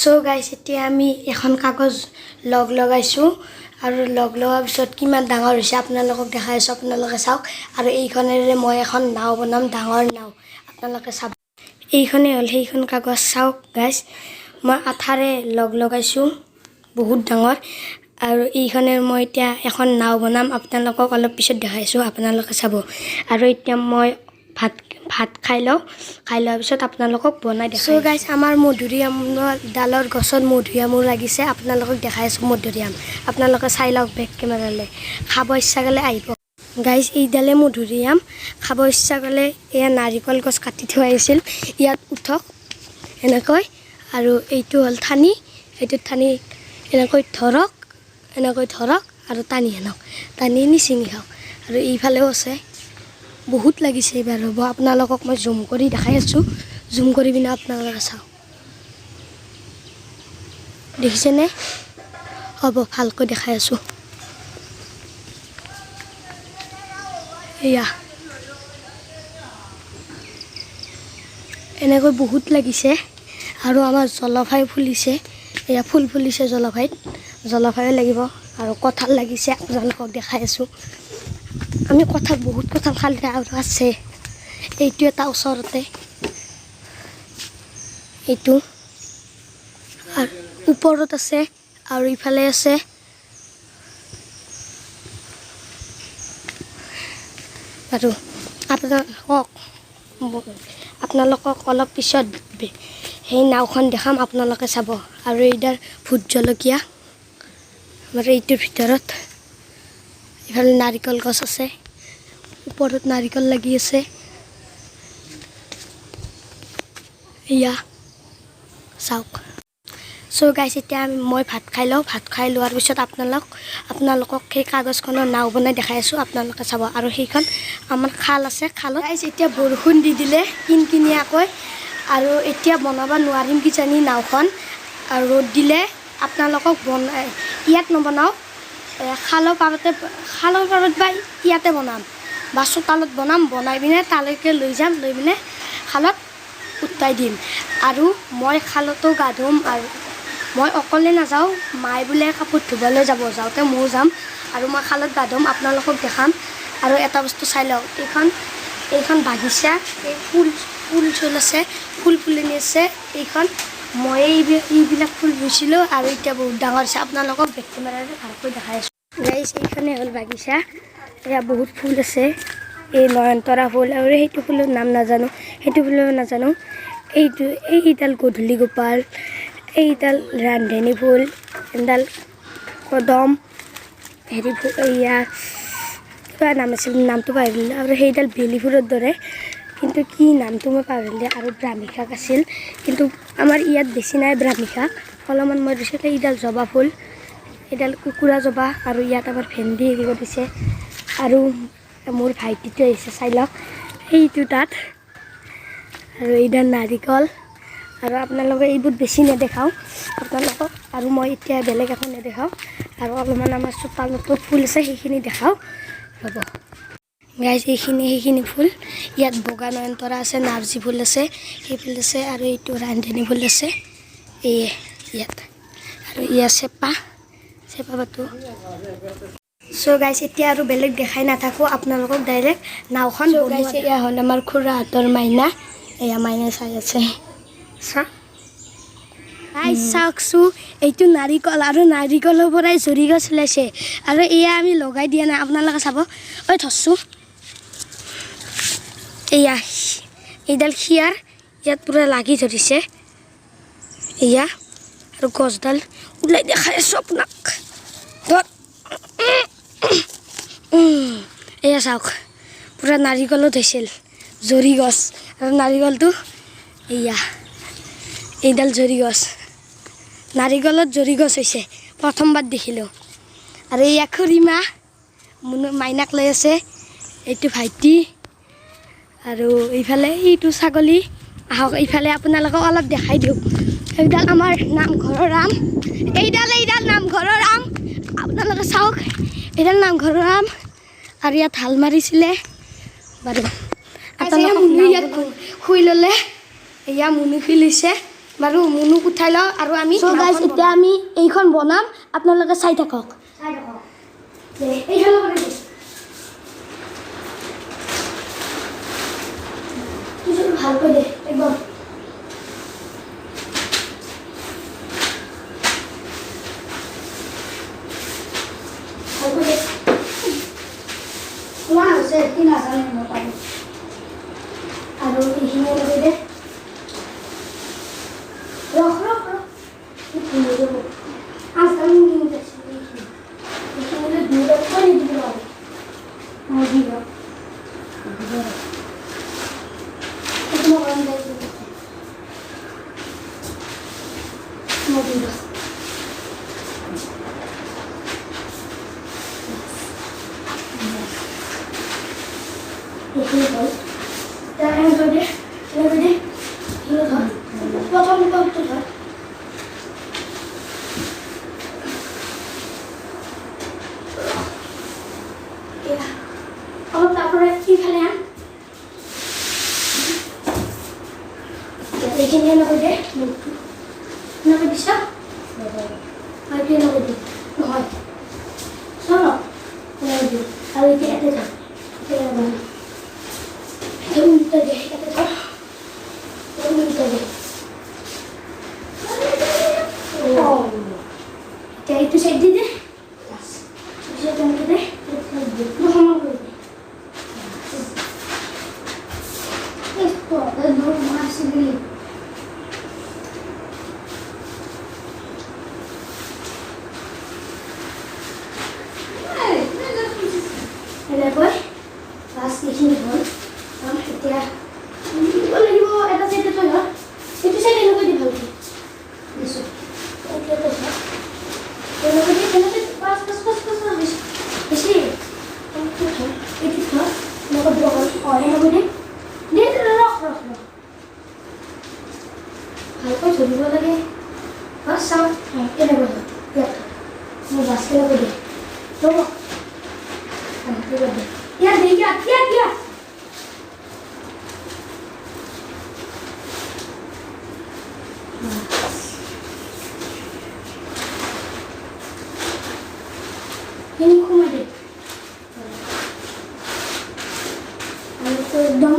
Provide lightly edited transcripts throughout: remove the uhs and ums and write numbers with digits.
চ' গাইছ, এতিয়া আমি এখন কাগজ লগ লগাইছোঁ আৰু লগ লগোৱাৰ পিছত কিমান ডাঙৰ হৈছে আপোনালোকক দেখাই আছোঁ, আপোনালোকে চাওক। আৰু এইখনেৰে মই এখন নাও বনাম, ডাঙৰ নাও, আপোনালোকে চাব। এইখনেই হ'ল সেইখন কাগজ। চাওক গাইছ, মই আঠাৰে লগ লগাইছোঁ, বহুত ডাঙৰ। আৰু এইখনেৰে মই এতিয়া এখন নাও বনাম, আপোনালোকক অলপ পিছত দেখাইছোঁ, আপোনালোকে চাব। আৰু এতিয়া মই ভাত ভাত খাই লওঁ, খাই লোৱাৰ পিছত আপোনালোকক বনাই দেখাই। চ' গাইছ, আমাৰ মধুৰিআমৰ ডালৰ গছত মধুৰিআমো লাগিছে, আপোনালোকক দেখাই আছোঁ মধুৰিআম। আপোনালোকে চাই লওক বেক কেমেৰালৈ। খাব ইচ্ছা গ'লে আহিব। গাইছ, এইডালে মধুৰিআম। খাব ইচ্ছা গ'লে, এয়া নাৰিকল গছ কাটি থোৱা আছিল, ইয়াত উঠক এনেকৈ। আৰু এইটো হ'ল ঠানি, এইটো ঠানি এনেকৈ ধৰক, এনেকৈ ধৰক আৰু টানি আনক, টানি আনি ছিঙি খাওক। আৰু এইফালেও আছে, বহুত লাগিছে এইবাৰ। ৰ'ব, আপোনালোকক মই জুম কৰি দেখাই আছোঁ। জুম কৰি পিনে আপোনালোকে চাওক, দেখিছেনে? হ'ব, ভালকৈ দেখাই আছোঁ। এয়া এনেকৈ বহুত লাগিছে। আৰু আমাৰ জলফাই ফুলিছে, এয়া ফুল ফুলিছে জলফাইত, জলফাইও লাগিব। আৰু কঁঠাল লাগিছে, আপোনালোকক দেখাই আছোঁ। আমি কঁঠাল, বহুত কঁঠাল খালে। আৰু আছে এইটো এটা ওচৰতে, এইটো আৰু ওপৰত আছে আৰু ইফালে আছে। আৰু আপোনালোকক অলপ পিছত সেই নাওখন দেখাম, আপোনালোকে চাব। আৰু এইডাল ভোট জলকীয়া আমাৰ এইটোৰ ভিতৰত। ইফালে নাৰিকল গছ আছে, ওপৰত নাৰিকল লাগি আছে। এয়া চাওক। চ' গাইছ, এতিয়া মই ভাত খাই লওঁ। ভাত খাই লোৱাৰ পিছত আপোনালোকক সেই কাগজখনৰ নাও বনাই দেখাই আছোঁ, আপোনালোকে চাব। আৰু সেইখন আমাৰ খাল আছে, খালত গাইছ এতিয়া বৰষুণ দি দিলে কিনকিনীয়াকৈ, আৰু এতিয়া বনাব নোৱাৰিম কিজানি নাওখন। আৰু ৰ'দ দিলে আপোনালোকক বনাই ইয়াত নবনাওঁ, খালৰ পাৰতে, খালৰ পাৰত বা ইয়াতে বনাম বা চোতালত বনাম। বনাই পিনে তালৈকে লৈ যাম, লৈ পিনে খালত উটাই দিম। আৰু মই খালতো গা ধুম। আৰু মই অকলে নাযাওঁ, মায়ে বোলে কাপোৰ ধুবলৈ যাব, যাওঁতে ময়ো যাম। আৰু মই খালত গা ধুম, আপোনালোকক দেখাম। আৰু এটা বস্তু চাই লওক, এইখন বাগিচা, এই ফুল ফুল চুল আছে, ফুল ফুলনি আছে। এইখন মই এইবিলাক ফুল ৰুইছিলোঁ আৰু এতিয়া বহুত ডাঙৰ হৈছে। আপোনালোকক বেক কেমেৰাৰে ভালকৈ দেখাই আছোঁ। গাইছ, এইখনেই হ'ল বাগিচা। এয়া বহুত ফুল আছে, এই নয়নতৰা ফুল আৰু সেইটো ফুলৰ নাম নাজানো, সেইটো ফুলৰ নাজানো। এইটো এইডাল গধূলি গোপাল, এইডাল ৰান্ধনী ফুল, এডাল কদম হেৰি ফুল, এয়া কিবা নাম আছিল, নামটো পাহৰিলোঁ। আৰু সেইডাল বেলি ফুলৰ দৰে, কিন্তু কি নামটো মই পাহৰিলোঁ। আৰু ব্ৰাহ্মী শাক আছিল, কিন্তু আমাৰ ইয়াত বেছি নাই ব্ৰাহ্মী শাক, অলপমান মই দিছোঁ। এইডাল জবা ফুল, এইডাল কুকুৰা জবা। আৰু ইয়াত আমাৰ ভেন্দি হেৰি কৰিছে। আৰু মোৰ ভাইটিটো আহিছে, চাই লওক সেইটো তাত। আৰু এইডাল নাৰিকল। আৰু আপোনালোকে এইবোৰ বেছি নেদেখাওঁ আপোনালোকক, আৰু মই এতিয়া বেলেগ একো নেদেখাওঁ। আৰু অলপমান আমাৰ চোতালতো ফুল আছে, সেইখিনি দেখাওঁ, ৰ'ব। গাইজ, এইখিনি সেইখিনি ফুল। ইয়াত বগা নয়নতৰা আছে, নাৰ্জী ফুল আছে, সেই ফুল আছে, আৰু এইটো ৰান্ধনী ফুল আছে এই ইয়াত। আৰু ইয়াত চেপা চেপা পাতো। চ' গাইজ, এতিয়া আৰু বেলেগ দেখাই নাথাকোঁ আপোনালোকক, ডাইৰেক্ট নাওখন। গাইজ, এয়া হ'ল আমাৰ খুৰাহঁতৰ মাইনা, এয়া মাইনা চাই আছে। চা গাইজ, চাওকচোন, এইটো নাৰিকল আৰু নাৰিকলৰ পৰাই জৰি গছ ওলাইছে। আৰু এয়া আমি লগাই দিয়া নাই, আপোনালোকে চাব। ঐ ধৰছোঁ, এয়া এইডাল খিয়াৰ ইয়াত পূৰা লাগি ধৰিছে এয়া। আৰু গছডাল ওলাই দেখাই আছোঁ আপোনাক, ধৰ। এয়া চাওক, পূৰা নাৰিকলত হৈছিল জৰি গছ। আৰু নাৰিকলটো এয়া এইডাল জৰি গছ, নাৰিকলত জৰি গছ হৈছে, প্ৰথমবাৰ দেখিলোঁ। আৰু এয়া খুৰীমা মুনু মাইনাক লৈ আছে, এইটো ভাইটি। আৰু এইফালে এইটো ছাগলী। আহক, এইফালে আপোনালোকক অলপ দেখাই দিওঁ। এইডাল আমাৰ নামঘৰৰ আম, এইডাল নামঘৰৰ আম, আপোনালোকে চাওক, এইডাল নামঘৰৰ আম। আৰু ইয়াত হাল মাৰিছিলে বাৰু। আপোনালোকক মুনু ইয়াত শুই ল'লে, এয়া মুনু শুই লৈছে। বাৰু মুনুক উঠাই লওঁ আৰু আমি। চ' গাইজ, এতিয়া আমি এইখন বনাম, আপোনালোকে চাই থাকক। চাই থাকক। দে, এইফালে বনাই দে। তুই ভালকৈ দে একদম। ভালকৈ দে। কিমান হৈছে কি নাজানে মই পাৰি। আৰু এইখিনি এনেকৈ দে। ৰখ, ৰখ, ৰখ, ভুল হৈ যাব। আজকাল মোৰ কিন্তু আছে এইখিনি। এইখিনি দুটা থৈ নিদিব আৰু। মই দি লওঁ। সেইটো মই গৰম যাই। মই দি দিওঁ। এইখিনি হ'ল। এতিয়া এনেকৈ দে, এনেকৈ দে। এইখিনি ধৰ, প্ৰথম পদটো ধৰ। এয়া, অলপ তাৰপৰা ইফালে আন। এইখিনি এনেকৈ দে। মুখটো এনেকৈ দিছা, আৰু এইটো এনেকৈ দি নহয় চল, এনেকৈ দি। আৰু এতিয়া ইয়াতে ধৰ, এতিয়া এনেকৈ দে। এতিয়া উল্টা দে, ইয়াতে ধৰ, এতিয়া উল্টা দে। অঁ, এতিয়া এইটো চাইড দি দে। এইটো চাইড এনেকৈ দে, এইটো সমান কৰি দে। তহঁতে দৌৰ মাৰছিলি। এনেকৈ বাছ, এইখিনি হ'ল কাম। এতিয়া দিব লাগিব এটা চাইডে তই ধৰ, এইটো চাইড এনেকৈ দি ভালকৈ দিছোঁ। এতিয়া তই ধৰ, এনেকৈ দি, এনেকৈ দি, বাছ, বাছ, বাছ, বাছ, বাছ, বেছি বেছি। এইটো ধৰ, এইটো ধৰ, এনেকৈ দিব। অঁ, এনেকৈ দি দে দে, ৰখ, ৰখ, ৰখ, ভালকৈ ধৰিব লাগে। বাছ, চাওঁ। অঁ, এনেকৈ ধৰ, ইয়াত ধৰ। মোৰ বাছ, কেনেকৈ দে, ৰ'ব। অঁ, এইবাৰ দে, ইয়াত দে, ইয়াত, ইয়াত, ইয়াত। বাছ। এইখিনি সোমাই দে আৰু তই একদম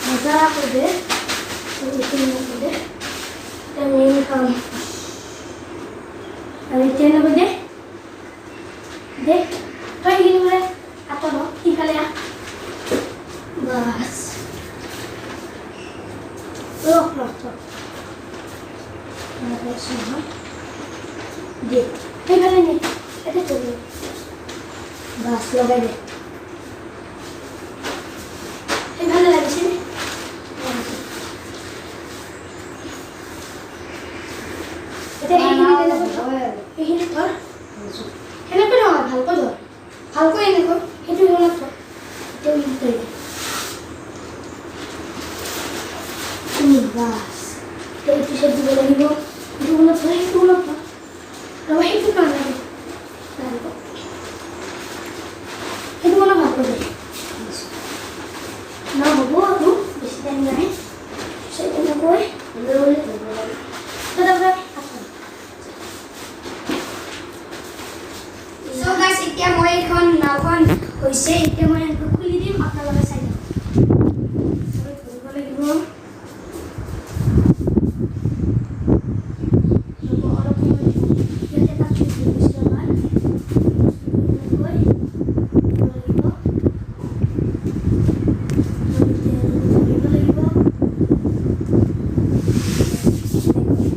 মজা কৰি দে। এইখিনি এনেকৈ দে। এতিয়া মেইন কাম। আৰু এতিয়া এনেকৈ দে, দে। তই সেইখিনি মানে আঁতৰ হ, সিফালে আহ। বাছ, ৰখ, ৰখ, ৰখ। এনেকৈ আছে নহয়, দে সেইফালে নে, ইয়াতে থবি। বাছ, লগাই দে। সেইফালে লাগিছে নে? লাগিছে। এতিয়া সেইখিনি তেনেকৈ ধৰ, সেইখিনি ধৰ। সেনেকৈ নহয়, ভালকৈ ধৰ, ভালকৈ এনেকৈ। সেইটো সেইখনত থ। এতিয়া উল্টাই দে। বাছ, এতিয়া এইটো চাইড দিব লাগিব। এইটো কোণত থ, সেইটো কোণত থ। ৰ'বা, সেইটো নালাগে, নালাগে। সেইটো কোণত ভালকৈ দে। ন হ'ব আৰু বেছি টাইম নাই। পিছত এনেকৈ তই তাৰপৰা আঁতৰ। চ' গাইছ, এতিয়া মই এইখন নাওখন হৈছে। এতিয়া মই এনেকৈ খুলি দিম, আপোনালোকে চাই থাকক। আৰু ধৰিব লাগিব। ৰ'ব, অলপ সময় লাগিব। ইয়াতে এটা চুইচ হৈ গৈছে আমাৰ। এনেকৈ ধৰিব লাগিব। আৰু এতিয়া এনেকৈ ধৰিব লাগিব। এনেকৈ।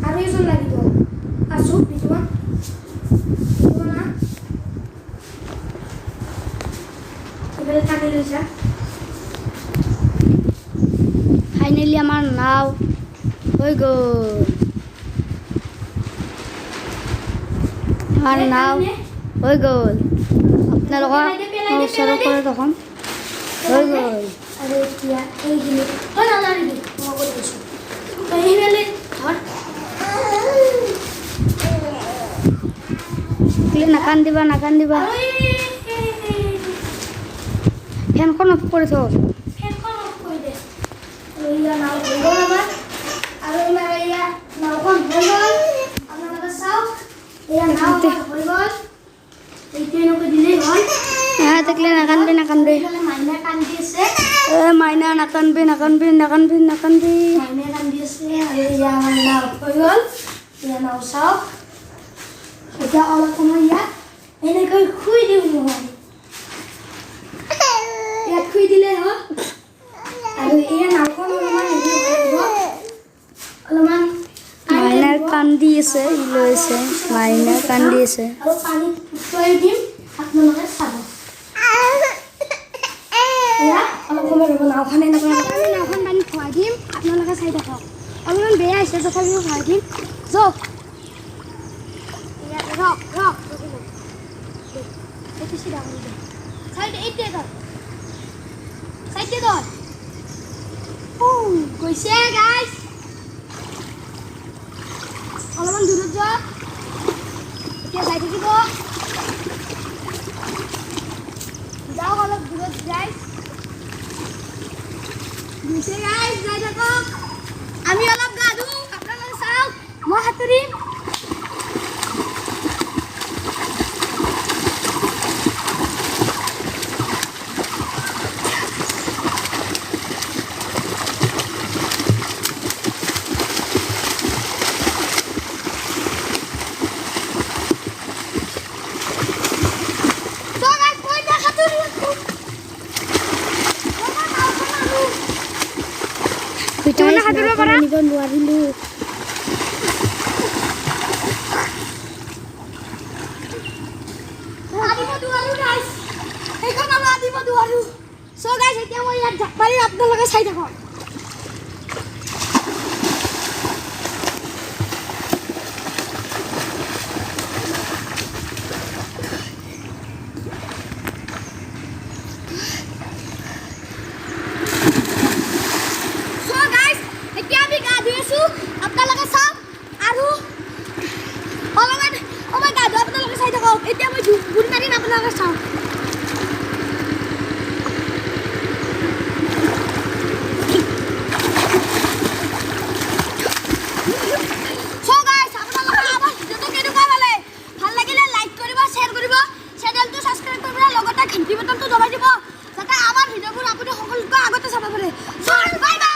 আৰু এজন লাগিব। আছো, বিতুমান, বিতুমান আহ। এইফালে টানি লৈ যা। ফাইনেলি আমাৰ নাও হৈ গ'ল। আমাৰ নাও হৈ গ'ল। আপোনালোকৰ ওচৰৰ পৰা দেখোন হৈ গ'ল। আৰু এতিয়া এইখিনি তই নালাৰিবি, মই কৰি দিছোঁ। তই সেইফালে ধৰ। নাকান্দিবা, নাকান্দিবা। আৰু এই। ফেনখন অফ কৰি থ। ফেনখন অফ কৰি দে। আৰু এয়া নাও হৈ গ'ল আমাৰ। আৰু আমাৰ এয়া নাওখন হৈ গ'ল। আপোনালোকে চাওক, এয়া নাও আমাৰ হৈ গ'ল। এইটো এনেকৈ দিলেই হ'ল। থাকিলে নাকানবি, নাকানবি। এইফালে মাইনা কান্দি আছে। এ মাইনা, নাকানবি, নাকানবি, নাকানবি, নাকানবি। মাইনা কান্দি আছে। আৰু এয়া আমাৰ নাও হৈ গ'ল। এয়া নাও চাওক। এতিয়া অলপ সময় ইয়াত এনেকৈ শুই দিওঁ মই। ইয়াত শুই দিলেই হ'ল। আৰু এয়া নাওখন অলপমান হেৰি হ'ব লাগিব, অলপমান টাইম মাইনাৰ লাগিব। কান্দি আছে, ই লৈ আছে। মাইনা কান্দি আছে। আৰু পানীত উটুৱাই দিম, আপোনালোকে চাব। এয়া অলপ সময় ৰ'ব, নাওখন এনেকৈ আমি নাওখন পানীত ভৰাই দিম, আপোনালোকে চাই থাকক। অলপমান বেয়া হৈছে, তথাপিও ভৰাই দিম। যাওক। এয়া ৰক ৰক, ৰখিব। দে, এইটো চিধা কৰি দে। চাইড এইটোৱে ধৰ, চাইডে ধৰ। গৈছে গাইছ। অলপমান দূৰত যোৱা। এতিয়া যাই থাকিব। যাওক অলপ দূৰত গাইছ। গৈছে গাইছ, যাই থাকক। আমি অলপ গা ধুওঁ, আপোনালোকে চাওক। মই সাঁতুৰিম। So guys, মই এতিয়া সাঁতুৰি আছোঁ। ৰ'বা, নাওখন আনো। সেইটো মানে সাঁতুৰিব পাৰা। আনিব নোৱাৰিলোঁ। আনিব নোৱাৰোঁ গাইছ, সেইখন আৰু আনিব নোৱাৰোঁ। চ' গাইছ, এতিয়া মই ইয়াত জাপ মাৰিম, আপোনালোকে চাই থাকক।